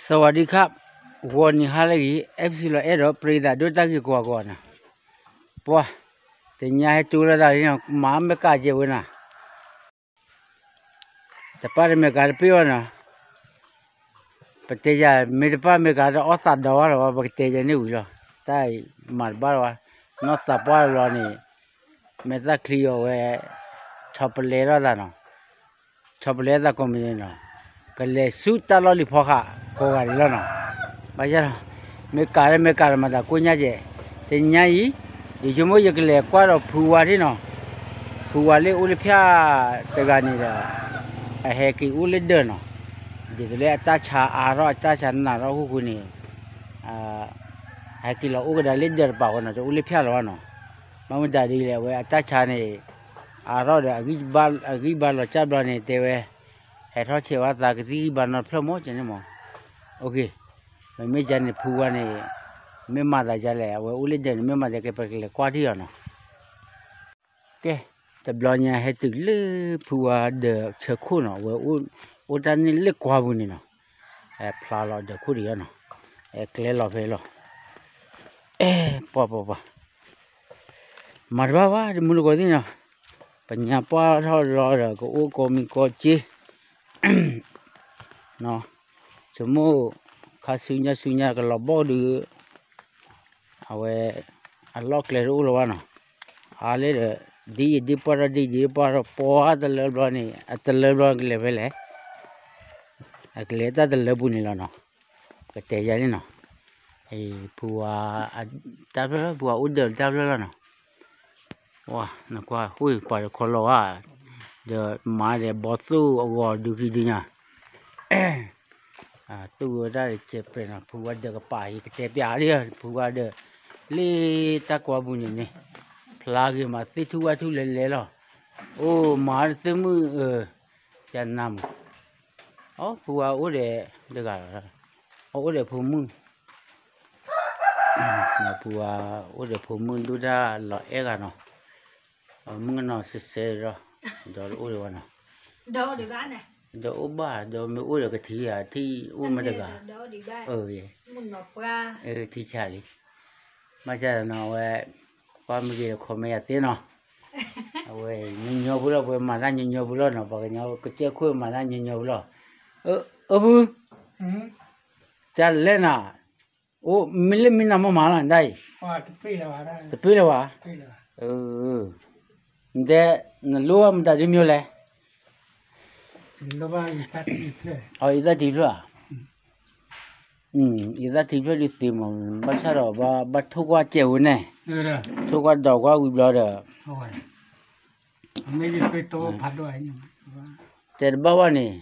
สวัสดีครับ ဂီၤနံၤဟါလၢအဂ့ၤ အဲၣ်ပစံလီၤအဲၣ်ဒိး ပရံသးဒိၣ်တၢ်ဂ့ၢ်ကိးဂၤကိးဂၤနီၤ, ပှၤ တညါဟဲတုၤလီၤသးလံနီၤ မၤမ့ၢ်ကးကဲဝဲနၤ, တပၢ်တမ့ၢ်ကးတပ့ၢ်ဘၣ်နီၤ, ပတဲယၤ မ့ၢ်တပၢ်မ့ၢ်ကးတအီၣ်သးဒီးဘၣ်လီၤဝဲ ပကတဲယၤန့ၣ်ဝံၤလီၤ, တၢ်မၤတဘၣ်လီၤဝဲ, နီၢ်သးပှၢ်လီၤန့ၣ် မ့ၢ်သးချံအီၤဝဲ ဆီပလဲထီၣ်သးနီၤ ဆီပလဲသးကိးမံၤန့ၣ်နီၤ, ကလဲၤဆူတၢ်လီၢ်လံၤဖီဃး ကိးဂၤဒဲးလီၤနီၤ, ဘၣ်ဆၣ်ဒီး မ့ၢ်ကးလၢမ့ၢ်ကးလီၤမၤသးကိၣ်ညါကဲ, တညါအံၤ ယဆိကမိၣ်ယကလဲၤကွၢ်ဒီးဖုဝါဒၣ်နီၤ, ဖုဝါလၢအိၣ်လၢဖၠၣ်တဂၤန့ၣ်ဒီး အဟဲက့ၤအိၣ်လၢဒၢးနီၤ, ဒ်သိးလၢအတၢ်ဆါအါထီၣ်အတၢ်ဆါနးထီၣ်ဃိဃိန့ၣ် ဟဲက့ၤလီၤအိၣ်ကဒါလၢဒၢးတပၤဃီနီၤ တအိၣ်လၢဖၠၣ်လီၤဘၣ်နီၤ, ဘၣ်မတၤဒ်လဲၣ် အဝဲအတၢ်ဆါန့ၣ် အါထီၣ်ဒီး အဂံၢ်ဘါလီၤကၢ်ဘျီန့ၣ် တဲဝဲ ဟဲထီၣ်ဆဲးဝဲသးကသံၣ်ဂံၢ်ဘါနီတဖျၢၣ်မး ကန့ၣ်မး, ပမ့ၢ်ကန့ၣ် ဖုဝါန့ၣ် မ့ၢ်မၤသးဒ်လဲၣ် အဝဲအိၣ်လၢဒၢးန့ၣ် မ့ၢ်မၤသးကဲ ပကလဲၤကွၢ်ထံၣ်အီၤနီၤ ကဲ, တဘျီညါဟဲတုၤလၢဖုဝါဒၢးဆၢခိၣ်နီၤ အဝဲအိၣ်တၢ်န့ၣ်လၢကွါပူၤန့ၣ်နီၤ, ဖျါလီၤဒၢးခိၣ်ဒံးအီၤနီၤ, ကျဲလီၤဖဲလီၤ, ပှၤပှၤပှၤ မၤတဘၣ်ဘၣ် တမုၢ်တကိးသ့ၣ်နီၤ, ပညါပှၢ်ထီၣ်လီၤဒီး ကအိၣ်ကိးမံၤကိးက့ ဆိကမိၣ် ခါဆူညါဆူညါကလီၤဘီၣ်ဒုး အဝဲ အလီၢ်ကျဲတအိၣ်လၢၤဘၣ်နီၤ, အါလၢဒီး ဒ်ယဒ့ပှၢ်ထီၣ်ဒ်ယဒ့ပှၢ်ထီၣ် ပှၤတလၢဘျီန့ၣ် အတလၢဘျီကလဲၤဖဲလဲၣ်, အကလဲၤတၢ်တလၢပူၤန့ၣ်လီၤနီၤ, ကတဲယၤန့ၣ်နီၤ, ဖုဝါ တၢ်ဖျၢၣ်လီၤ ဖုဝါအိၣ်ဒၢးတၢ်ဖျၢၣ်လီၤနီၤ, ဝါ နကွၢ် ဟိပှၤတခီလီၤဧါ, ဒီးမၤဒီးဘီသိၣ်အဂီၤဒုးခံဒုးညါ သူၣ်ဝဲဒၣ်တကဲးပြဲးနီၤ ဖုဝါဒၢးကပၤ ယကတဲပျးဒ် ဖုဝါဒၢး လၢတၢ်ကွါပူၤန့ၣ်န့ၣ် ဖျါဂ့ၤမးသ့ၣ်ထူၣ်ဝၣ်ထူၣ်လဲၤလဲၤလီၤ, အိၣ်မၤတသ့ၣ်မုၣ်အၢ, ယနၤမး, အဖုဝါအိၣ်ဒီးတဂၤလီၤ, အအိၣ်ဒီးဖိမုၣ် ဖုဝါအိၣ်ဒီးဖိမုၣ်ဒိၣ်တၢ်လီၤအဲၣ်ဂၤနီၤ, မုၣ်ကနီၤစဲးစဲးဒီး ဒီးအိၣ်ဒီးဝဲနီၤ, ဒီးအိၣ်ဘၣ် ဒီးမ့ၢ်အိၣ်ဒီးကထံၣ်ဧါ ထံၣ်အိၣ်မ့ၢ်တဂၤ, ထံၣ်ဆါလံ, ဘၣ်ဆၣ်နီၤ အဝဲ ကွၢ်မ့ၢ်ဂ့ၤဒီး comment ယၤသ့နီၤ, အဝဲ ညီညီဖိလီၤ ပှၤမၤတၢ်ညီညီဖိလီၤနီၤ ပှၤကညီကစၢၢ်ခိၣ်မၤတၢ်ညီညီဖိလီၤ, အၢ ဖု ကလဲၣ်နၤ, အိၣ်မ့ၢ်လၢမ့ၢ်နၤမ့ၢ်မၤလီၤနတၢ်အံၤ, တပ့ၢ်လၢၤဘၣ်, နတဲ နလိၣ်ဘၣ်မတၤဒ်မ့ၢ်လဲၣ်, အီ ယသၣ်ထံဖျၢၣ်ဧါ, ယသၣ်ထံဖျၢၣ်ဒ်သ့မး ဘၣ်ဆၣ်ဒီး ဘၣ်ထိၣ်ကွၢ်စဲးဝဲန့ၣ်, ထိၣ်ကွၢ်ဒီးကွၢ်ဝံၤဘျီဒီး တဲတဘၣ်ဘၣ်န့ၣ်,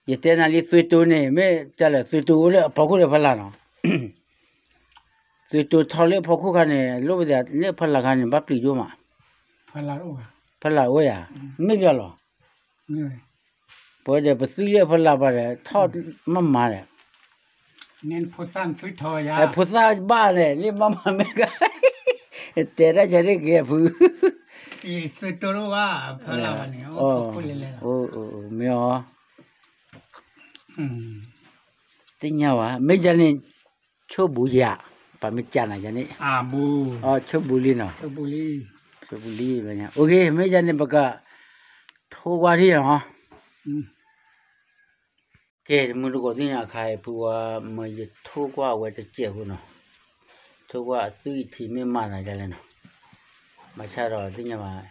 ယတဲနၤလံ သွ့တိန့ၣ် မ့ၢ်တၢ်လၢ သွ့တိအိၣ်လၢအဖီခိၣ်ဒီးဖီလာ်နီၤ, သွ့တိထီၣ်လၢအဖီခိၣ်ခါန့ၣ် လိၣ်ပသးလၢဖီလာ်ခါန့ၣ် ဘၣ်ပျံၤဒိၣ်မး, ဖီလာ်အိၣ်ဧါ, မ့ၢ်ပျီလီၤ, ပဝဲဒီးပသွံၣ်လၢအဖီလာ်ပၤဒီး ထီၣ်မးမးဒီး ဖိသၣ်ဘၣ်န့ၣ် လၢမးမးမ့ၢ်ဂ့ၤ, တဲတၢ်ယၤန့ၣ်က့ၤအဖု, မ့ၢ်အီၤ, သ့ၣ်ညါဝဲ မ့ၢ်ယၤန့ၣ် ဆိၣ်ဘူးယၤ, ပမ့ၢ်ကနၤယၤန့ၣ်, ဆိၣ်ဘူးလံနီၤ, ဆိၣ်ဘူးလံ, မ့ၢ်ယၤန့ၣ် ပကထိကွၢ်ထံၣ်နီၤ ကဲ တမုၢ်တကိးသ့ၣ်ညါအခါအံၤ ဖုဝါ မ့ၢ်ယထိၣ်ကွၢ်အဝဲတစဲးဖိနီၤ, ထိၣ်ကွၢ်အသွံၣ်အထံမ့ၢ်မၤသးဒ်လဲၣ်နီၤ, ဘၣ်ဆၣ်ဒီးသ့ၣ်ညါဘၣ်,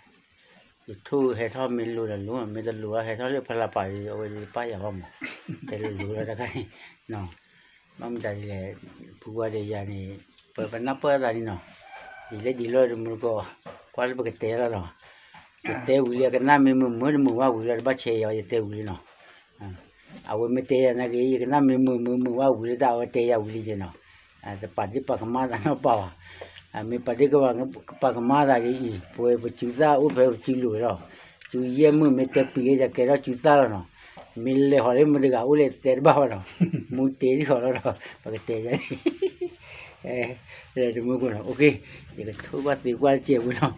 ယထိၣ်ဟဲထီၣ်မ့ၢ်လိၤဒီးလိၤ မ့ၢ်တလိၤဟဲထီၣ်လၢဖီလာ်ပၤဒီး အဝဲယပၢ်ယၤဘၣ်မး, တဲလိၤလိၤလီၤတခါန့ၣ်, ဘၣ်မတၤဒ်လဲၣ်, ဖုဝါဒီးယၤန့ၣ် ပပနၢ်ပၢၢ်သးလံနီၤ, ဒ်လဲၣ်ဒ်လဲၣ်တမုၢ်တကိး, ကွၢ်လၢပကတဲလီၤနီၤ, ယတဲဝံၤလံ အကနၣ်မ့ၢ်မုာ်မုာ်တမုာ်ဘၣ်ဝံၤလီၤ တဘၣ်ဆဲးယၤ ယတဲဝံၤလံနီၤ အဝဲမ့ၢ်တဲယၤနာ်က့ ယကနၣ်မ့ၢ်မုာ်မုာ်မုာ်ဘၣ်ဝံၤလံတၢ်အဝဲတဲယၤဝံၤလံက့နီၤ, တပာ်ဒ့ၣ်ပာ်ကမၣ်သးနီတပာ်ဘၣ်, မ့ၢ်ပာ်ဒ့ၣ်ပာ်ကမၣ်သးဒ်အံၤ ပဝဲပစုသၣ်အိၣ်ဖဲပစုလိၤလီၤ, စုယဲၢ်မုၢ်မ့ၢ်တဲပံၤလၢယကဲထီၣ်စုသၣ်လီၤနီၤ, မ့ၢ်လဲၤဟီၣ်လၢမုၢ်တဂၤအိၣ်လဲၣ်တဲတဘၣ်ဘၣ်နီၤ, မူတဲဒ်ဟီၣ်လီၤဒီး ပကတဲယၤ တမုၢ်ကိးနီၤ ယကထိၣ်ဘၣ်သ့ကွၢ်စဲးဝဲနီၤ,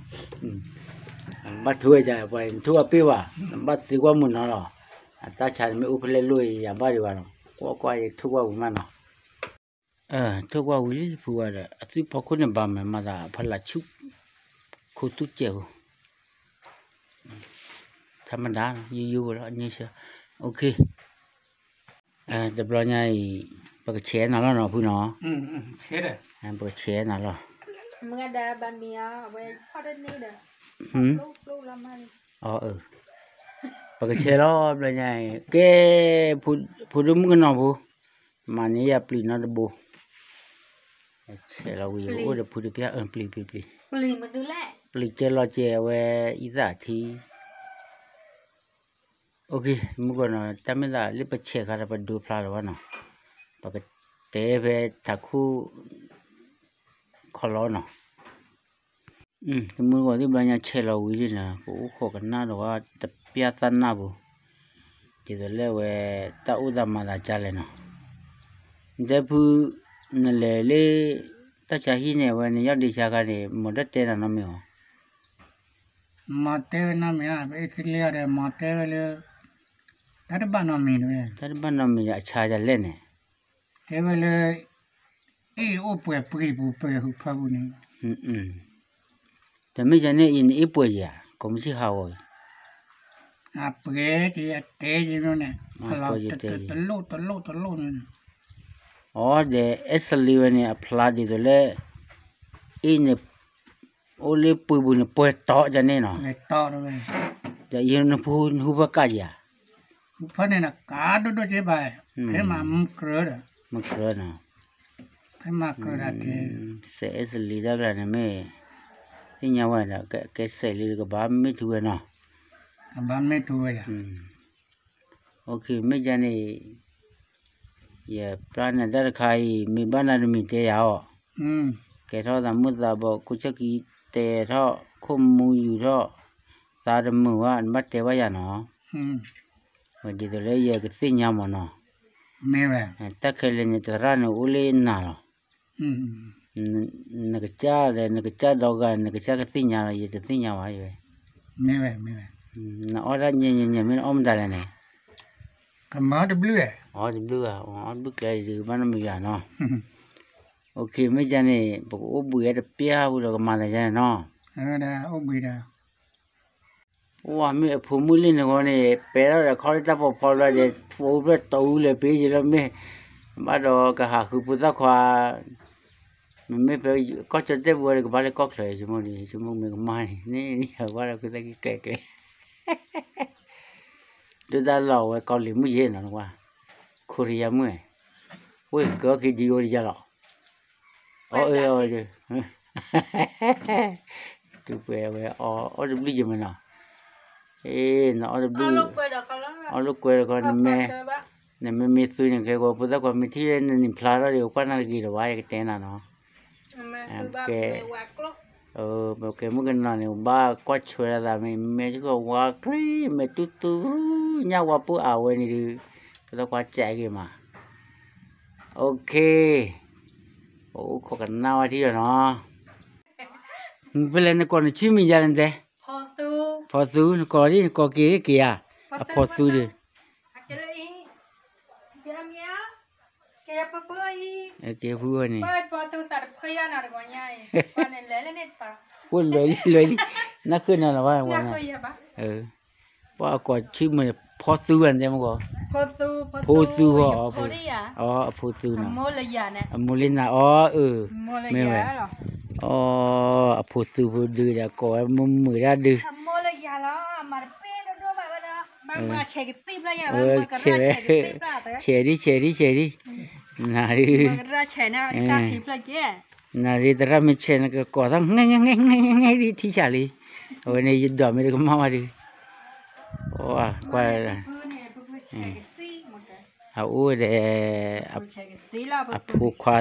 ဘၣ်ထိၣ်ဝဲယၤ ပှၤနထိၣ်အပ့ၢ်ဘၣ်, ဘၣ်သ့ကွၢ်မုာ်နီၤလီၤ, အတၢ်ဆါန့ၣ်မ့ၢ်အိၣ်ဖဲလဲၣ်လိၣ်ယၤဘၣ်ဒံးဘၣ်နီၤ, ကွၢ်ကွၢ်ယထိၣ်ကွၢ်ဝံၤမးနီၤ, ထိၣ်ကွၢ်ဝံၤလံဖုဝဲဒီး အသွံၣ်ဖီခိၣ်န့ၣ်ဘၣ်မး မၤသးဖီလာ်ဆူ ခိၣ်သူၣ်ကဲးဧိၤ, ထမဒါ ယိယိဝဲလီၤ အန့ဆၢ, တဘျီညါအံၤ ပကဆဲးနၤလီၤနီၤဖုနီၤ, ပကဆဲးနၤလီၤ, ပကဆဲးလီၤဘျီညါအံၤ ကဲ ဖိဒိၣ်မုၣ်ကနီၤဖိ, မၤန့ၢ်ယၤပျံၤနီတဘိ, ဆဲးလီၤဝံၤအိၣ်ဒီးဖုတပျၢ် ပျံၤပျံၤပျံၤ, ပျံၤကဲလီၤကဲဝဲအံသၣ်ထံ မုၢ်ကီၢ်နီၤ တၢ်မ့ၢ်သးလၢပဆဲးခါဒီးပဒိဖျါလၢၤဘၣ်နီၤ, ပကတဲဖဲထးခိၣ် ခီလီၤနီၤ, တမုၢ်တဂီၤသ့ၣ်ဘျီညါဆဲးလီၤဝံၤလံနီၤ ပအိၣ်ခိးကနၣ်ဒီးဝဲတပျၢ်သၣ်နၢ်ပူၤ, ဒ်သိးလၢဝဲတၢ်အိၣ်သးမၤသးကလဲၣ်နီၤ, တဲဖု နလဲၤလၢ တၢ်ဆါဟံၣ်န့ၣ် အဝဲန့ၣ် ယီၢ်ဒ့ဆါခါန့ၣ် မ့ၢ်တၢ်တဲနၤနီတမံၤဧါ မၤတဲဝဲနီတမံၤဧါ, ပအ့ၣ်သ့လံဒီး မၤတဲဝဲလၢ တၢ်တဘၣ်နီတမံၤတဝဲ, တၢ်တဘၣ်နီတမံၤဒီးအဆါယၤလဲၣ်န့ၣ်, တဲဝဲလၢ အ့ၣ်အိၣ်ပှဲၤပှ့ၤပူၤပှဲၤဟူးဖၢပူၤန့ၣ်, တမ့ၢ်ယၤန့ၣ်အံၤ နအ့ၣ်ပှဲၤယၤ ကိးမုၢ်ဆ့ၣ်ဟးဂီၤအံၤ, အပှဲၤက့ၤအတဲက့ၤန့ၣ်, တလိၣ်တလိၣ်တလိၣ်န့ၣ်, အီ ဒီးအဲၣ်စလံဝဲန့ၣ် အဖျါဒ်သိးလၢ အ့ၣ်န့ၣ် အိၣ်လၢပှ့ၤပူၤန့ၣ် ပှဲၤတီယၤန့ၣ်နီၤ, ဒီးယနဟူဖၢကၢ်ယၤ, ဟူဖၢန့ၣ်နကးဒိၣ်ဒိၣ်က့ဘၣ်, ဖဲမၤမုၢ်ကြၢးဒီး, မုၢ်ကြၢးနီၤ, ဖဲမၤကြၢးဒၣ်က့ၤ, စဲးအဲၣ်စလံတၢ်ကျါန့ၣ်မ့ၢ်, သ့ၣ်ညါဝဲဒီး ကဲစဲးလံကဘၣ်မ့ၢ်ထူဝဲနီၤ, ကဘၣ်မ့ၢ်ထူဝဲယၤ မ့ၢ်ယၤန့ၣ် ယပျၢ်န့ၣ်တၢ်တခါအံၤ မ့ၢ်ဘၣ်နၤတမံၤတဲယၤအီၤ, ကဲထီၣ်သးမုၢ်သးဘီ ခိၣ်ဆၢၣ်ကံတဲထီၣ် ခိၣ်မူယူၤထီၣ်, သးတမုာ်ဘၣ် နဘၣ်တဲဘၣ်ယၤနီၤ, ဝဲဒ်သိးလၢယကသ့ၣ်ညါမးနီၤ, တၢ်ခဲလၢာ်န့ၣ် သရၣ်န့ၣ်အိၣ်လၢနၤလီၤ နကစၢ်ဒီး နကစၢ်ဒီဂၤ နကစၢ်ကသ့ၣ်ညါလီၤ ယတသ့ၣ်ညါဘၣ်ယဝဲ, နအီၣ်တၢ်ညါညါညါ မ့ၢ်နအီၣ်မတၤလဲၣ်န့ၣ်, ကမၤတဘျုး, အီၣ်တဘျုးဧါ, အီၣ်တဘျုးကျဲဒ်ဘၣ်နီတမံၤယၤနီၤ, မ့ၢ်ယၤန့ၣ် ပကအိၣ်ဘှံးဝဲတပျၢ်ပူၤဒီးကမၤသးယၤန့ၣ်နီၤ, အိၣ်ဘှံးဒီး ပှၤမ့ၢ်အဖိမုၣ်လံန့ၣ်ဃီန့ၣ် ပဲထီၣ်ဒီးခီလၢတၢ်ဖီဖီလီၤဒီး ဖိဖျဲၣ်တူလဲၤပ့ၤယံၤလီၤမ့ၢ်, ဘၣ်ဒီးကဟးဃုဖိသၣ်ခွါ, မ့မ့ၢ်ဖဲကီၢ်ကၠီၣ်တဲၣ်ပူၤဝဲဒီးကဘၣ်လၢကီၢ်ချၢ ယဆိကမိၣ်န့ၣ် ယဆိကမိၣ်မ့ၢ်ကမၣ်န့ၣ် န့ၣ်ဘၣ်ဒီးဖုသၣ်ခံကျဲကျဲ ဒုၣ်ဒါလီၤဝဲကီၢ်လံၤမုၢ်ယဲၢ်နီၤနကွၢ်, ခိရံယါမုၣ်, ဝ့ၢ်ကီၢ်ခံဒံအိၣ်တယါလီၤ, အီၣ်အၢအီၣ်, တုၤပှဲၤဝဲအီၣ်တဘျုးယမ့ၢ်နီၤ, အ့ နအီၣ်တဘျုး, အီၣ်လိာ်ကွဲဒီးကီ, နမ့မ့ၢ်သုန့ၣ် ခဲကိးဖိသၣ်ခွါမ့ၢ်ထံၣ်လၢနနံၤဖျါထီၣ်ဒီး ကွၢ်နၢ်တဂ့ၤဒီးဝဲ ယကတဲနၤနီၤ ကဲ, ပကဲမုၣ်ကနီၤန့ၣ် ဘၣ်ကွၢ်ဆွဲလီၤသးမ့ၢ် မဲာ်ဆှီဝါကြံၤ မဲာ်တူၢ်တူၢ် ညၣ်ဝါပူၤအါဝဲန့ၣ်ဒုး ပသကွၢ်စဲက့ၤမး, OK, ပအိၣ်ခိးကနၣ်ဝဲထံၣ်ဒီးနီၤ, ဖဲလဲၣ်နကိးနဆူမံၤယါလဲၣ်တဲ, ဖီသူ, နကိးဒ်နကိးက့ၤက့ၤဧါ, အဖီသူဒီး ကဲဖုဝဲန့ၣ်, အိၣ်လွဲလံလွဲလံ, နၢ်ဃုနၤလီၤဘၣ်ဝဲ, ပှၤအကိးဆူမ့ၢ်ဖီသူဝဲန့ၣ်တဲမ့ၢ်ကီး, ဖိသူဃီ, အဖိသူနီၤ, အမိၢ်လၢနၤအီၤအၢ, မ့ၢ်ဝဲ, အီၤ အဖိသူဖိဒုးဒီးကိးဝဲမုာ်မုာ်ဒၣ်ဒုး ဆဲးဒံးဆဲးဒံးဆဲးဒံး, နၤဒုး, နၤဒုးသရၣ်မ့ၢ်ဆဲးနကကိးသၣ် ငဲၢ်ငဲၢ်ငဲၢ်ဒ်ထံဆးလံ, အဝဲန့ၣ်ယဒိးမ့ၢ်တကမၣ်ဝဲဒုး, ကွၢ်, အအိၣ်ဒီး အဖိခွါ,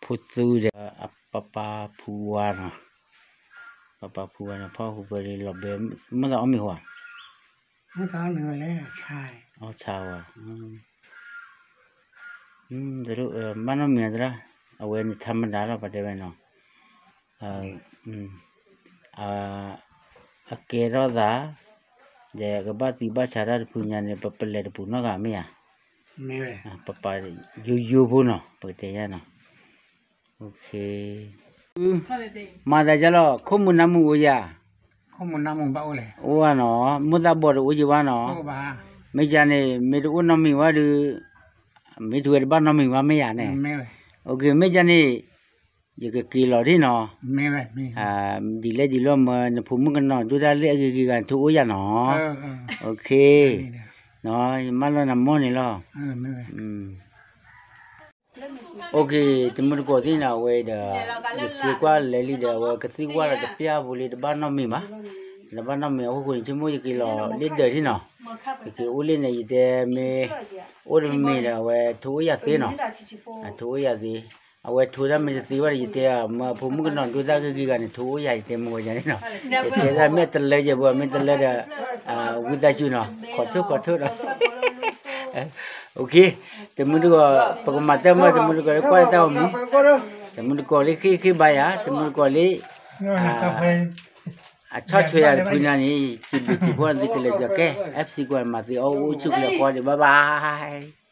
ဖိသူဒီး အပၢ်ပၢ်ဖူဝါနီၤ, ပၢ်ပၢ်ဖူဝါန့ၣ် ဖီၣ်ဟူးပၢၤလီၤဘဲ, မ့ၢ်သးအီၣ်မ့ၤဝဲ, အီၣ်ဆါဝဲ, ဘၣ်နီတမံၤသရၣ်, အဝဲန့ၣ်ထမဒါလီၤ ပတဲဝဲနီၤ, အကဲထီၣ်သး, ဒီးကဘၣ်သံဘၣ်ဆါတၢ်တဖုညါန့ၣ် ပပလဲၤတပူၤနီတဂၤမ့ၢ်ဧါ, ပပာ်ယိယိဖိနီၤ ပကတဲယါနီၤ, မၤသးယါလီၤ ခိၣ်မုၢ်နၢ်မုၢ်အိၣ်ယၤ, အိၣ်ဘၣ်နီၤ, မိၢ်သးဘီၣ်တအိၣ်ယံၤဘၣ်နီၤ, မ့ၢ်ယၤန့ၣ် မ့ၢ်တအိၣ်နီတမံၤဘၣ်ဒီး မ့ၢ်တဝဲတဘၣ်နီတမံၤဘၣ်မ့ၢ်ယၤန့ၣ်, မ့ၢ်ယၤန့ၣ် ယကက့ၤလီၤဒ်နီၤ, ဒ်လဲၣ်ဒ်လဲၣ်မၢ နဖိမုၣ်ကနီၤဒိၣ်တၢ်လၢအဂ့ၤဂ့ၤဂၤ နထိအိၣ်ယၤနီၤ, ယမၢလီၤနၤမီၢ်န့ၣ်လီၤ, တမုၢ်တကိးသ့ၣ်နီၤ အဝဲဒီး ယသံကွၢ်လဲၤလံဒီး အဝဲကသံကွၢ်လီၤတပျၢ်ဖိလံ တဘၣ်နီတမံၤဘၣ်, တဘၣ်နီတမံၤအဃိဃိန့ၣ် ဆိကမိၣ်ယက့ၤလီၤလၢဒၢးဒ်နီၤ, ယက့ၤအိၣ်လၢန့ၣ် ယတဲမ့ၢ် အိၣ်တမံၤဒီး အဝဲထိအိၣ်ယၤသ့နီၤ, ထိအိၣ်ယၤသ့, အဝဲထိတၢ်မ့ၢ်တသ့ဘၣ်ဒီး ယတဲမၢအဖိမုၣ်ကနီၤဒိၣ်တၢ်ဂ့ၤဂ့ၤဂၤန့ၣ် ထိအိၣ်ယၤ ယတဲမၢဝဲယၤန့ၣ်နီၤ, ယတဲဒၣ်မ့ၢ်တလၢယဲဘိ မ့ၢ်တလၢဒီး ဝံသးစူၤနီၤ ခိးထိၣ်ခိးထိၣ်ဒီး တမုၢ်တကိး ပကမၤတၢ်မၢ တမုၢ်တကိးလၢကွၢ်တၢ်အိၣ်မူ, တမုၢ်တကိးလၢဃ့ၢ်ဃ့ၢ်ဘါယၤ တမုၢ်တကိးလၢ အဆီၣ်ထွဲယၤတဖုနၤန့ၣ် စံးဘျုးစံးဖှိၣ်နသုတလဲၤကီကဲ FC ကွၢ်မၤသ့အီၣ်အိၣ်ဆူၣ်ကျဲၤဃီဒီး bye bye